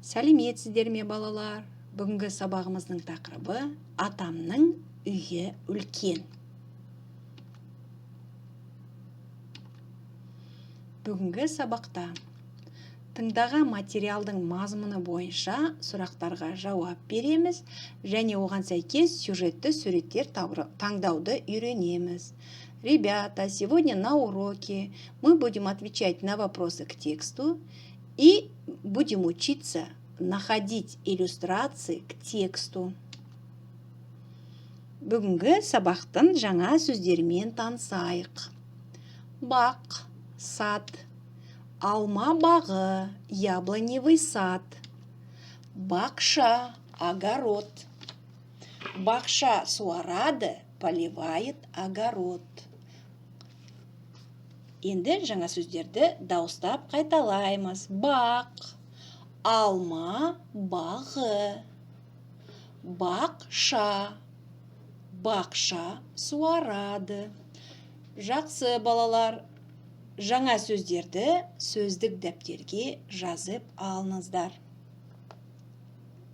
Сәлеметсіздер ме, балалар? Бүгінгі сабағымыздың тақырыбы: «Атамның үйі үлкен». Бүгінгі сабақта тыңдаған материалдың мазмұны бойынша сұрақтарға жауап береміз және оған сәйкес сюжетті суреттер таңдауды үйренеміз. Ребята, сегодня на уроке мы будем отвечать на вопросы к тексту и будем учиться находить иллюстрации к тексту. Бүгінгі сабақтың жаңа сөздерімен танысайық. Бақ, сад, алма бағы, яблоневый сад, бақша, огород. Бақша суарады, поливает огород. Енді жаңа сөздерді дауыстап қайталаймыз. Бақ, алма бағы, бақша, бақша суарады. Жақсы, балалар, жаңа сөздерді сөздік дәптерге жазып алыңыздар.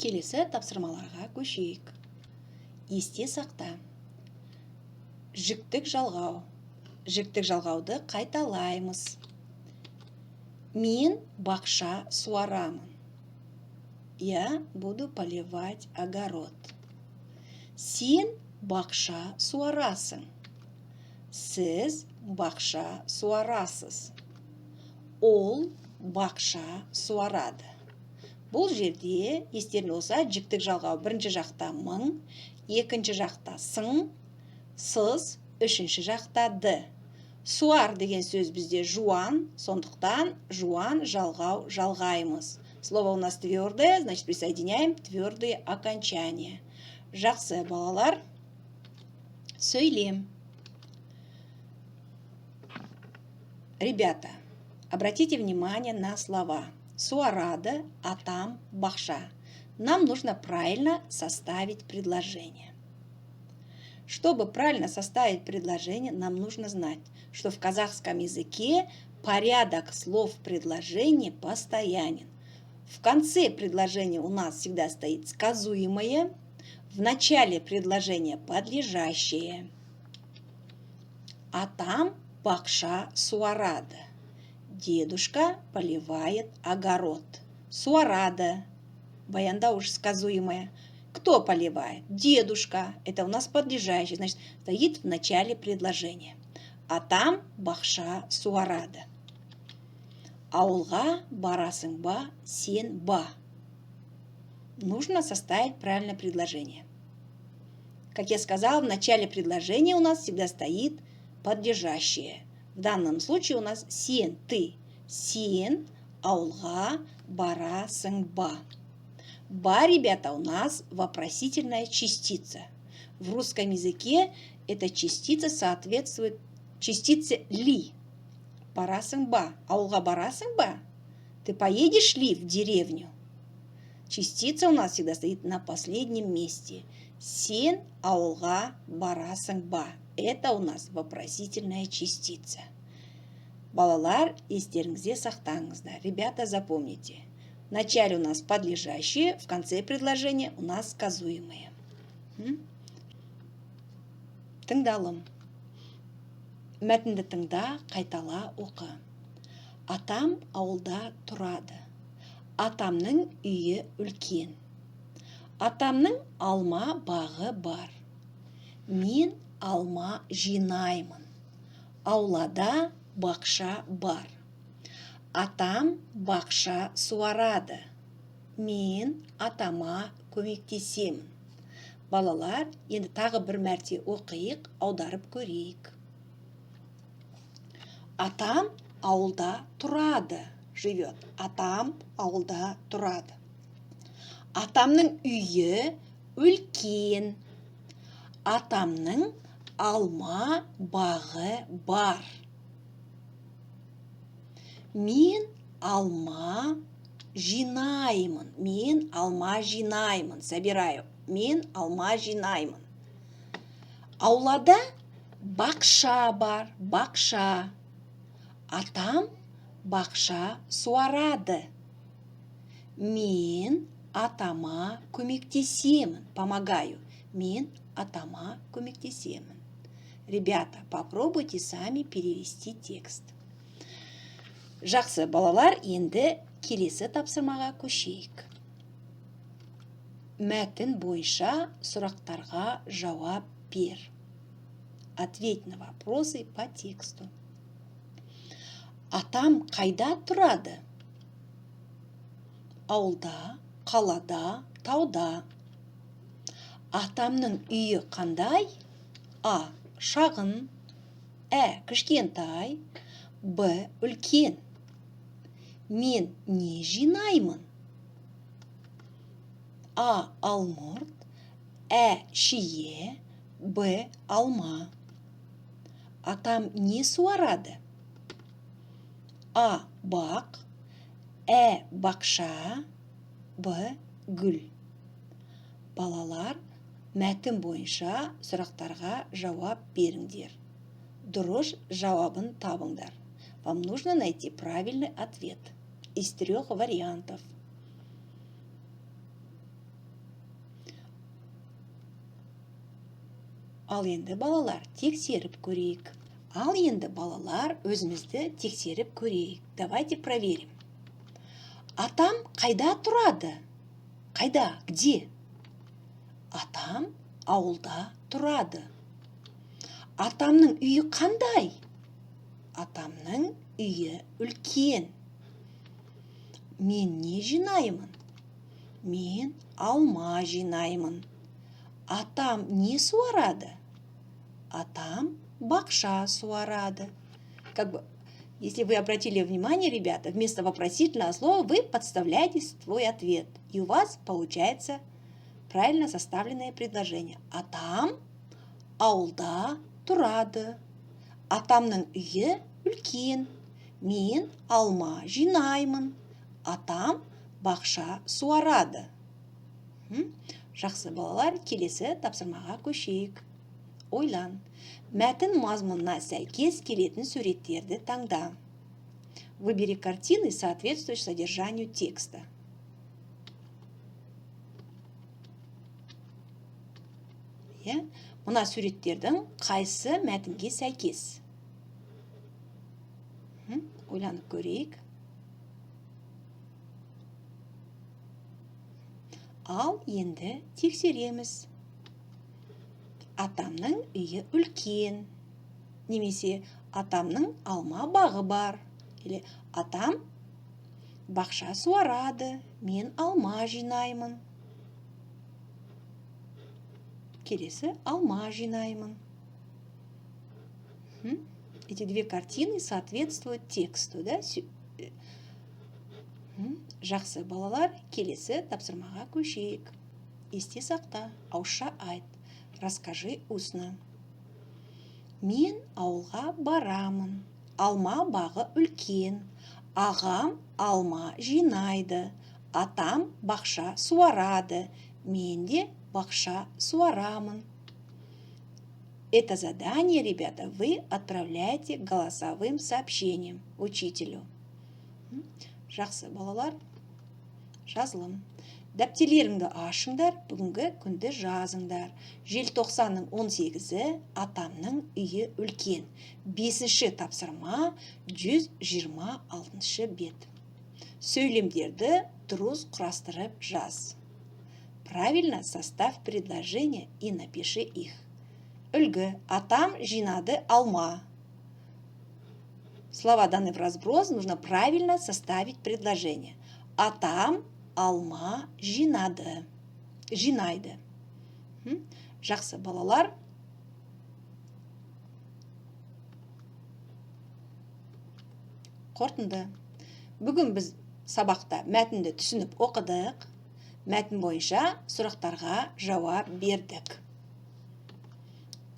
Келесі тапсырмаларға көшейік. Есте сақта. Жіктік жалғау. Жіктік жалғауды қайталаймыз. Мен бақша суарамын. Я буду поливать огород. Сен бақша суарасың. Сіз бақша суарасыз. Ол бақша суарады. Бұл жерде, естеріңде болса, жіктік жалғау бірінші жақта мың, екінші жақта сың, сыз, үшінші жақта ды. Суар деген сөз бізде жуан, сондықтан жуан жалғау жалғаймыз. Слово у нас твердое, значит, присоединяем твердые окончания. Жақсы, балалар. Сөйлем. Ребята, обратите внимание на слова. Суарады, атам, бақша. Нам нужно правильно составить предложение. Чтобы правильно составить предложение, нам нужно знать, что в казахском языке порядок слов в предложении постоянен. В конце предложения у нас всегда стоит сказуемое, в начале предложения подлежащее. Атам бақша суарады. Дедушка поливает огород. Суарады. Баяндауыш, сказуемое. Кто поливает? Дедушка. Это у нас подлежащий, значит, стоит в начале предложения. Атам бақша суарады. Ауылға барасың ба, сен ба? Нужно составить правильное предложение. Как я сказала, в начале предложения у нас всегда стоит подлежащее. В данном случае у нас сен, ты. Сен ауылға барасың ба? Ба, ребята, у нас вопросительная частица. В русском языке эта частица соответствует частице ли. Барасың ба? Ауылға барасың ба? Ты поедешь ли в деревню? Частица у нас всегда стоит на последнем месте. Сен ауылға барасың ба? Это у нас вопросительная частица. Балалар, естеріңізде сақтаңыздар. Ребята, запомните. В начале у нас подлежащее, в конце предложения у нас сказуемое. Тыңдалым. Мәтінді тыңда, қайтала, оқы. Атам ауылда тұрады. Атамның үйі үлкен. Атамның алма бағы бар. Мен алма жинаймын. Аулада бақша бар. Атам бақша суарады. Мен атама көмектесемін. Балалар, енді тағы бір мәрте оқиық, аударып көрейік. Атам ауылда тұрады, живет. Атам ауылда тұрады. Атамның үйі үлкен. Атамның алма бағы бар. Мен алма жинаймын. Мен алма жинаймын. Собираю. Мен алма жинаймын. Аулада бақша бар. Бақша. Атам бақша суарады. Мен атама көмектесемін. Помогаю. Мен атама көмектесемін. Ребята, попробуйте сами перевести текст. Жақсы, балалар, енді келесі тапсырмаға көшейік. Мәтін бойынша сұрақтарға жауап бер. Ответь на вопросы по тексту. Атам қайда тұрады? Ауылда, қалада, тауда. Атамның үйі қандай? А. Шағын. Ә. Кішкентай. Б. Үлкен. Мен не жинаймын? А. Алмұрт. Ә. Шие. Б. Алма. Атам не суарады? А. Бақ. Ә. Бақша. Б. Гүл. Балалар, мәтін бойынша сұрақтарға жауап беріңдер. Дұрыс жауабын табыңдар. Вам нужно найти правильный ответ из 3 вариантов. Ал енді балалар, тексеріп көрейік. Ал енді балалар, өзімізді тексеріп көрейік. Давайте проверим. Атам қайда тұрады? Қайда? Где? Атам ауылда тұрады. Атамның үйі қандай? Атамның үйі үлкен. Мен не жинаймын? Мен алма жинаймын. Атам не суарады? Атам бақша суарады. Как бы, если вы обратили внимание, ребята, вместо вопросительного слова вы подставляете свой ответ. И у вас получается правильно составленное предложение. Атам ауылда тұрады. Атамның үйі үлкен. Мен алма жинаймын. Атам бақша суарады. Жақсы, балалар, келесі тапсырмаға көшейік. Ойлан. Мәтін мазмұнына сәйкес келетін суреттерді таңда. Выбери картины, соответствующие содержанию текста. Иә? Мына суреттердің қайсы мәтінге сәйкес? Ойланып көрейік. Ал енді тексереміз. Атамның үйі үлкен. Немесе атамның алма бағы бар. Или атам бақша суарады, мен алма жинаймын. Келесі алма жинаймын. Эти две картины соответствуют тексту, да? Жақсы, балалар, келесі тапсырмаға көшейік. Есте сақта, ауызша айт. Расскажи устно. Мен ауылға барамын. Алма бағы үлкен. Ағам алма жинайды. Атам бақша суарады. Мен де бақша суарамын. Это задание, ребята, вы отправляете голосовым сообщением учителю. Жақсы, балалар, жазылым. Дәптерлеріңді ашыңдар, бүгінгі күнді жазыңдар. Желтоқсанның 18-і атамның үйі үлкен. 5-ші тапсырма, 126-шы бет. Сөйлемдерді дұрыс құрастырып жаз. Правильно составь предложение и напиши их. Үлгі. Атам жинады алма. Слова даны в разброс, нужно правильно составить предложение. Атам алма жинады. Жинайды. Жақсы, балалар. Қорытынды. Бүгін біз сабақта мәтінді түсініп оқыдық. Мәтін бойынша сұрақтарға жауап бердік.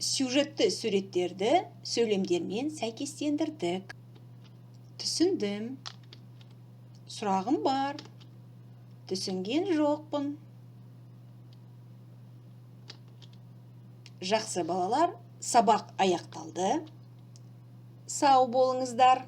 Сюжетті суреттерді сөйлемдермен сәйкестендірдік. Түсіндім. Сұрағым бар. Түсінген жоқпын. Жақсы, балалар, сабақ аяқталды. Сау болыңыздар.